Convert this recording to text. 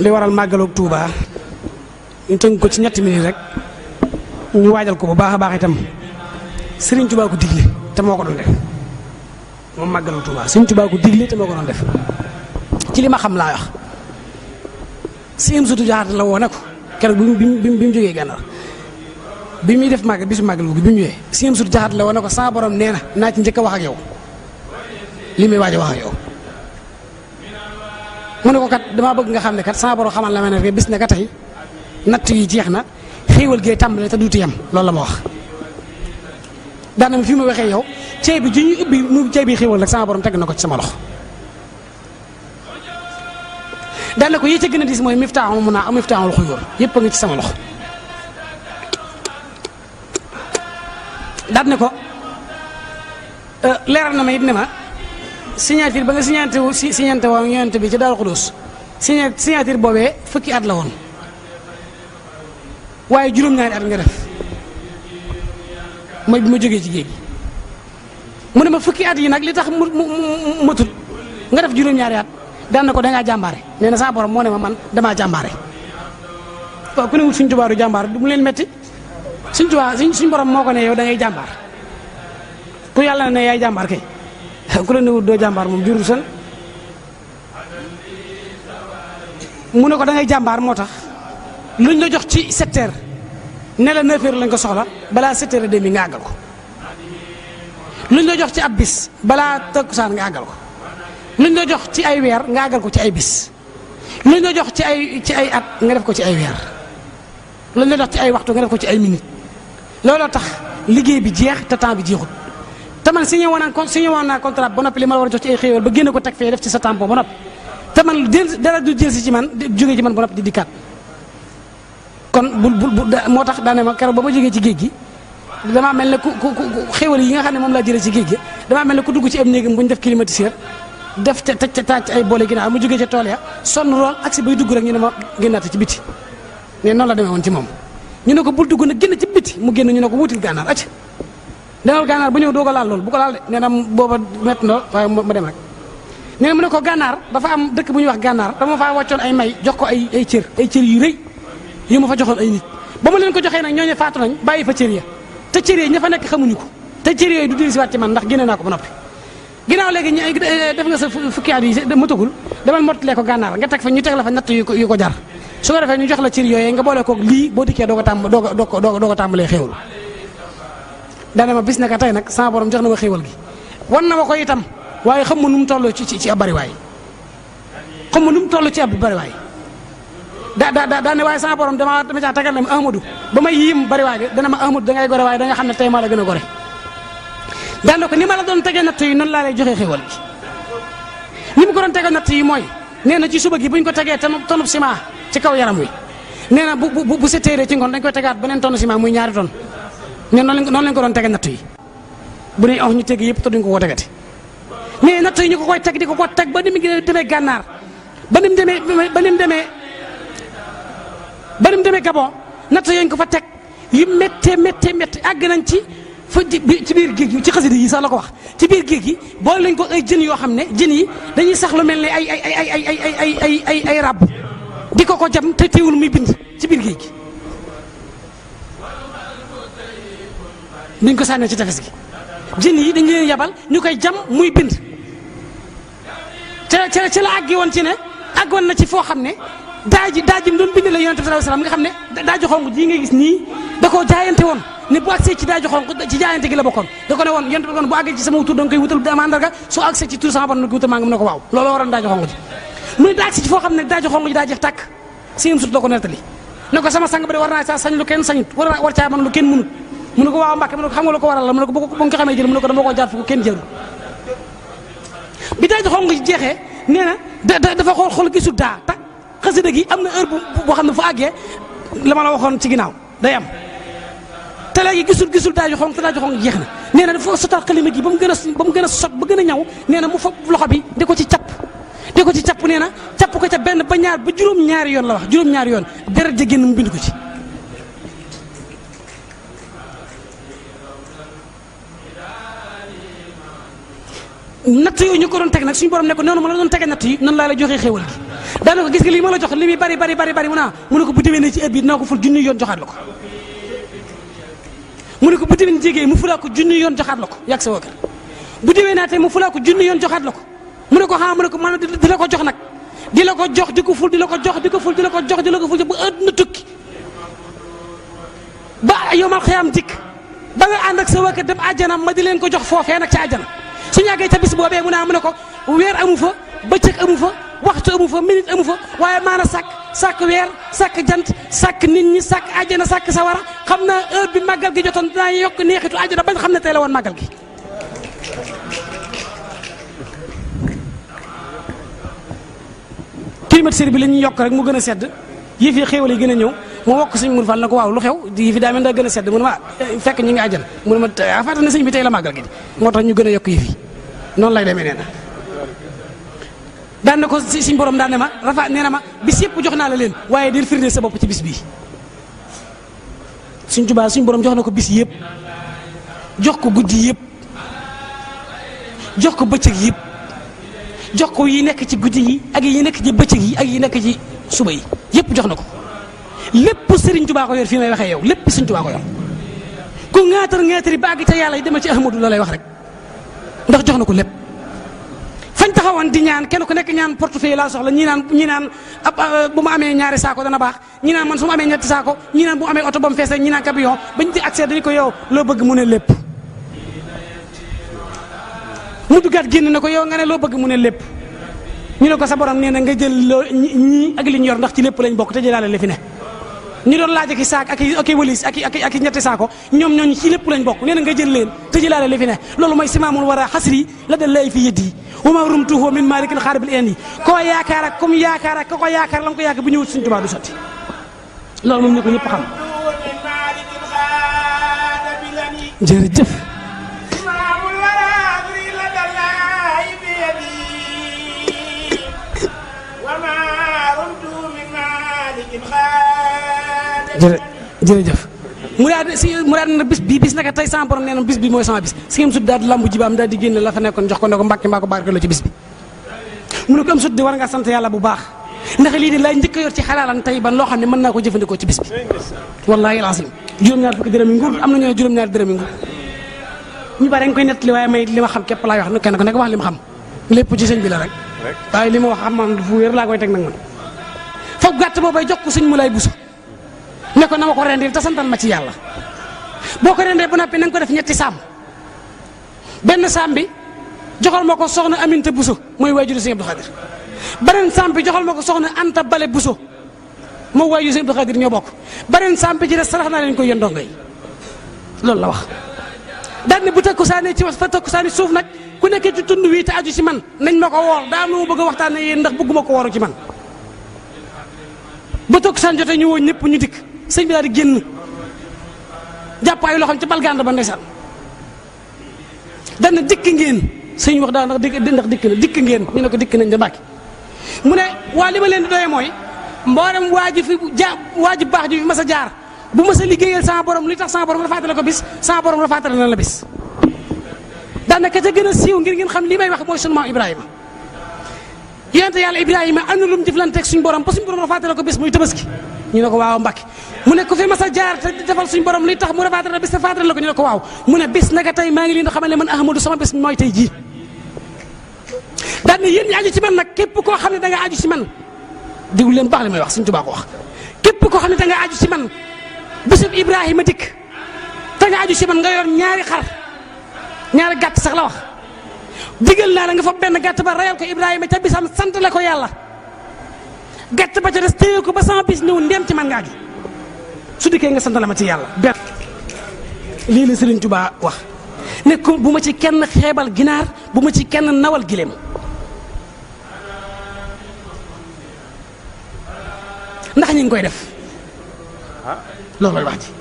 li waral màggaloog Touba ñu tënk ko ci ñetti minutes rek ñu waajal ko bu baax a baax itam Serigne Touba ko digle te moo ko doon def moom màggaloog Touba Serigne Touba ko digle te moo ko doon def ci li ma xam laa wax si sutu jaxate la woo ne ko keroog bi mu jógee Gànnaar bi muy def bisu màggal gi bi mu ñëwee si sutu jaxate la woo ne ko sama borom nee na naa ci njëkk a wax ak yow li muy waaj a wax ak yow. mu ne ko kat damaa bëgg nga xam ne kat sama borom xamal la ma ne bis ne ka tey natt yi jeex na xéewal gee tàmbale te duuti yem loolu la ma wax. daanaka fi ma waxee yow ceeb bi ju ñu ubbi mu ceeb bi xéewal rek sama borom teg na ko ci sama loxo. daanaka ko yi ca gën a dis mooy miftaaxul xuyóor yëpp a ngi ci sama loxo. daan ne ko leeral na ma it ne ma. signature ba nga signante woon yonent bi ci Daaru Xudoos signature boobee fukki at la woon waaye juróom-ñaari at nga def mooy bi ma jógee ci géej gi mu ne ma fukki at yi nag li tax mu matut nga def juróom-ñaari at daan na ko dangaa jàmbaare nee na saa borom moo ne ma man damaa jàmbaare waaw ku ne wut suñ Tuubaa du jàmbaar du mu leen metti suñ Tuubaa suñ borom moo ko ne yow da ngay jàmbaar ku yàlla ne yaay jàmbaar kay ku la newut doo jàmbaar moom jurul sën mu ne ko da ngay jàmbaar moo tax luñ la jox ci 7 heures ne la 9 heures lañ ko soxla balaa 7 heures et demi nga àggal ko luñ la jox ci ab bis balaa takkusaan nga àggal ko luñ la jox ci ay weer nga àggal ko ci ay bis luñ la jox ci ay at nga def ko ci ay weer luñ la jox ci ay waxtu nga def ko ci ay minutes looloo tax liggéey bi jeex te temps bi jeexut. te man signé woon naa contrat ba noppi li ma la war a jox ci ay xéewal ba génne ko teg fee def ci sa tampon ba noppi te man dara du jël si ci man jógee ci man ba noppi di dikkaat kon moo tax daane ma keroog ba ma jógee ci géej gi damaa mel ne ku xéewal yi nga xam ne moom laa jëlee ci géej gi damaa mel ne ku dugg ci am néegam bu ñu def climatiseur def te taaj ay boole ginnaaw mu jógee ca tool ya sonn lool ak si bay dugg rek ñu ne ma génnaate ci biti ne noonu la demee woon ci moom ñu ne ko bul dugg nag génn ci biti mu génn ñu ne ko wutil Gànnaar acc demal Gànnaar bu ñëw doo ko laal loolu bu ko laal de nee na booba métti na waaye ma dem rek nee na mu ne ko Gànnaar dafa am dëkk bu ñuy wax Gànnaar dama faa wàccoon ay may jox ko ay cër yu rëy yu ma fa joxoon ay nit ba ma leen ko joxee nag ñooñu faatu nañ bàyyi fa cër ya te cër ya ña fa nekk xamuñu ko te cër yooyu du dellu si waat ci man ndax génne naa ko ba noppi ginnaaw léegi def nga sa fukki at yi matagul demal mottalee ko Gànnaar nga teg fa ñu teg la fa natt yu ko jar su ko defee ñu jox la cër yooyu nga boole koog lii boo dikkee doo ko tàmbalee xéewlu daane ma bis naka tey nag sama borom jox na ma xéewal gi wan na ma ko itam waaye xam ma nu mu toll ci ab bariwaay xam ma nu mu toll ci ab bariwaay daane waaye sama borom dama caa tagal ne ma Ahmadou ba may yim bariwaay bi dana ma Ahmadou da ngay gore waaye da nga xam ne tey maa la gën a gore daane ko ni ma la doon tegee natt yi noonu laa lay joxee xéewal gi ni mu ko doon tegee natt yi mooy nee na ci suba gi buñ ko tegee tonub ciment ci kaw yaram wi nee na bu seteeree ci ngoon dañ koy tegaat beneen tonne ciment muy 2 tonnes ñun noonu lañ ko doon tege natt yi bu ne ñu teg yëpp te duñ ko ko tegati mais natt yi ñu ko koy teg di ko teg ba ni mu demee Gànnaar ba ni mu demee Gabon natt yooyu ñu ko fa teg yu méttee àgg nañ ci ci biir géej gi ci xasida yi sax la ko wax ci biir géej gi boole lañ ko ay jën yoo xam ne jën yi dañuy sax lu mel ne ay ràbb di ko jam te teewul muy bind ci biir géej gi biñ ko sànnee ci tefes gi jën yi dañu leen yabal ñu koy jam muy bind ci la àggi woon ci ne àggoon na ci foo xam ne daaji mu doon bind la yonent bi sallallahu alayhi wasallam nga xam ne daaju xonq ji nga gis nii da koo jaayante woon ne bu agsee ci daaju xonq ci jaayante gi la bokkoon da ko ne woon yonent bi kon bu àggee ci sama tur da nga koy wutal mandarga soo agsee ci tur sama ban na ko wutal maa ngi mu ne ko waaw loolu waroon daaju xonq ji muy da agsi ci foo xam ne daaju xonq ji daa jeex tàkk si sut la ko nettali ne ko sama sang ba de war naa sa sañ lu kenn sañut war caa mën lu kenn mënut mu ne ko waaw Mbàkke mu ne ko xam nga lu ko waral la mu ne ko bu nga ko xamee jël mu ne ko dama ko jaar fu ko kenn jël bi daaju xonq ji jeexee nee na dafa xool gisul daa ta xasida gi am na heure boo xam ne fu àggee la ma la waxoon ci ginnaaw day am te léegi gisul daaju xonq te daaju xonq jeex na nee na dafa sotal xalima gi ba mu gën a sot ba gën a ñaw nee na mu fa loxo bi di ko ci capp nee na capp ko ca benn ba ñaar ba juróom-ñaari yoon la wax juróom-ñaari yoon deret ja génn mu bind ko ci natt yooyu ñu ko doon teg nag suñu borom ne ko noonu ma la doon tege natt yi noonu laa la joxee xéewal gi daana ko gis nga lii ma la jox li muy bari mu ne ko bu déwénee ci heure bi dinaa ko ful junni yoon joxaat la ko mu ne ko bu déwén jégee mu fulaa ko junni yoon joxaat la ko yàgg sa waa kër bu déwénaatee mu fulaa ko junni yoon joxaat la ko mu ne ko mu ne ko man di la ko jox nag di la ko jox di ko ful di la ko jox di ko ful di la ko jox di la ko ful ba àdduna tukki ba yomal xiyaam dikk ba nga ànd ak sa waa kër dem àjjana ma di leen ko jox foofee nag ca àjjana su ñàggee ca bis boobee mu ne ko weer amu fa bëccëg amu fa waxtu amu fa minute amu fa waaye maana sàkk weer sàkk jant sàkk nit ñi sàkk àjjana sàkk sawara xam naa heure bi màggal gi jotoon dinaa yokk neexitu àjjana bañ xam ne tey la woon màggal gi climatiseur bi la ñuy yokk rek mu gën a sedd yii fi xéewal yi gën a ñëw mu wokk sëñ Mourou Fall na ko waaw lu xew yii fi daa mel daa gën a sedd mu ne ma fekk ñu ngi àjjana mu ne ma fàttali na sëñ bi tey la màggal gi moo tax ñu gën a yokk yii fi noonu lay demee nee na daan na ko suñ borom daan ne ma rafa nee na ma bis yëpp jox naa la leen waaye del firnde sa bopp ci bis bii suñ Tuubaa suñ borom jox na ko bis yëpp jox ko guddi yëpp jox ko bëccëg yëpp jox ko yi nekk ci guddi yi ak yi nekk ci bëccëg yi ak yi nekk ci suba yi yëpp jox na ko lépp Sëriñ Tuubaa ko yor fii may waxee yow lépp Sëriñ Tuubaa ko yor ku ŋaatar ba àgg ca yàlla yi demal ci Ahmadu la lay wax rek ndax jox na ko lépp fañ taxawoon di ñaan kenn ku nekk ñaan portefeuille laa soxla ñi naan bu ma amee ñaari saako dana baax ñi naan man su ma amee ñetti saako ñi naan bu ma amee oto ba mu fees rek ñi naan camion bañ ci accès dañu ko yow loo bëgg mu ne lépp mu duggaat génn na ko yow nga ne loo bëgg mu ne lépp ñu ne ko sa borom nee na nga jël loo ñii ak li ñu yor ndax ci lépp lañ bokk te jëlaale li fi ne ñu doon laaj ak i saak ak i walis ak i ñetti saako ñoom ñooñu ci lépp lañ bokk nee na nga jël leen te jëlaale li fi ne loolu mooy simaamul war a xasri la da lay fi yëddi wa ma rumtuhu min malikil xaaribil en yi koo yaakaar ak comme yaakaar ak ko yaakaar la nga ko yaakaar bu ñëwut Sëriñ Tuubaa du sotti loolu moom ñu ko ñëpp xam jërëjëf jërëjëf mu daal na bis naka tey sama borom nee na bis bi mooy sama bis si ngeen sut daal di lambu jibaam daal di génne la fa nekkoon jox ko ne ko mbàkke mbaa ko barkeloo ci bis bi mu ne ko am sut di war nga sant yàlla bu baax ndax lii de laay njëkk a yor ci xalaalan tey ban loo xam ne mën naa ko jëfandikoo ci bis bi wallaahi alazim juróom-ñaar fukki dërëm yi nguur am na ñoo juróom-ñaar dërëm yi nguur ñu bari nga koy nettali waaye may li ma xam képp laay wax kenn ku nekk wax li ma xam lépp ci sëñ bi la rek waaye li ma wax xam man fu wér laa koy teg nag man foog gàtt boobay jox ko sëñ mu lay busu ne ko na ma ko rendil te santal ma ci yàlla boo ko rendee ba noppi na nga ko def ñetti saam benn saam bi joxal ma ko soxna Aminta Buso mooy waajuru Sëñ Abdou Khadir beneen saam bi joxal ma ko soxna Anta Bale Buso moo waajuru Sëñ Abdou Khadir ñoo bokk beneen saam bi ci des sarax naa leen koy yéen ndongo yi loolu la wax daal ne bu takkusaanee ci fa takkusaani suuf nag ku nekkee ci tund wii te aju ci man nañ ma ko woor daa am lu ma bëgg a waxtaanee yéen ndax bëgguma ko wooru ci man ba takkusaan jotee ñu woo ñëpp ñu dikk sëñ bi daal di génn jàpp ay loxoom ci balgand ba ndeysaan dana dikk ngeen sëñ wax daal ndax dikk ngeen ñu ne ko dikk nañ da Mbàkke mu ne waa li ma leen di doyee mooy mboolem waa ji baax ji fi mas a jaar bu mas a liggéeyal sama borom li tax sama borom rafaatale ko bis sama borom rafaatale na la bis daanaka ca gën a siiw ngir ngeen xam li may wax mooy sunu maam Ibrahima yonente yàlla Ibrahima am na lu mu jëflanteeg suñu borom ba suñu borom rafaatale ko bis muy tabaski ñu ne ko waaw Mbàkke mu ne ku fi mas a jaar te defal suñu borom li tax mu rafaatale bis te faatale ko ñu ne ko waaw mu ne bis naka tey maa ngi leen di xamal ne man Ahmadou sama bis mooy tey jii daan ne yéen ñi aju ci man nag képp koo xam ne da nga aju ci man déglu leen baax li may wax Sëñ Tuubaa ko wax képp koo xam ne da nga aju ci man bisub Ibrahima dikk te nga aju ci man nga yor ñaari xar ñaari gàtt sax la wax digal naa la nga fa benn gàtt ba rayal ko Ibrahima ca bisam sant la ko yàlla gàtt ba ca des téye ko ba sama bis ñëw ndem ci man nga aju su dikkee nga sant la ma ci yàlla benn lii la Sëriñ Tuubaa wax ne ko bu ma ci kenn xeebal ginaar bu ma ci kenn nawal gileem ndax ñi ngi koy def loolu lay wax ji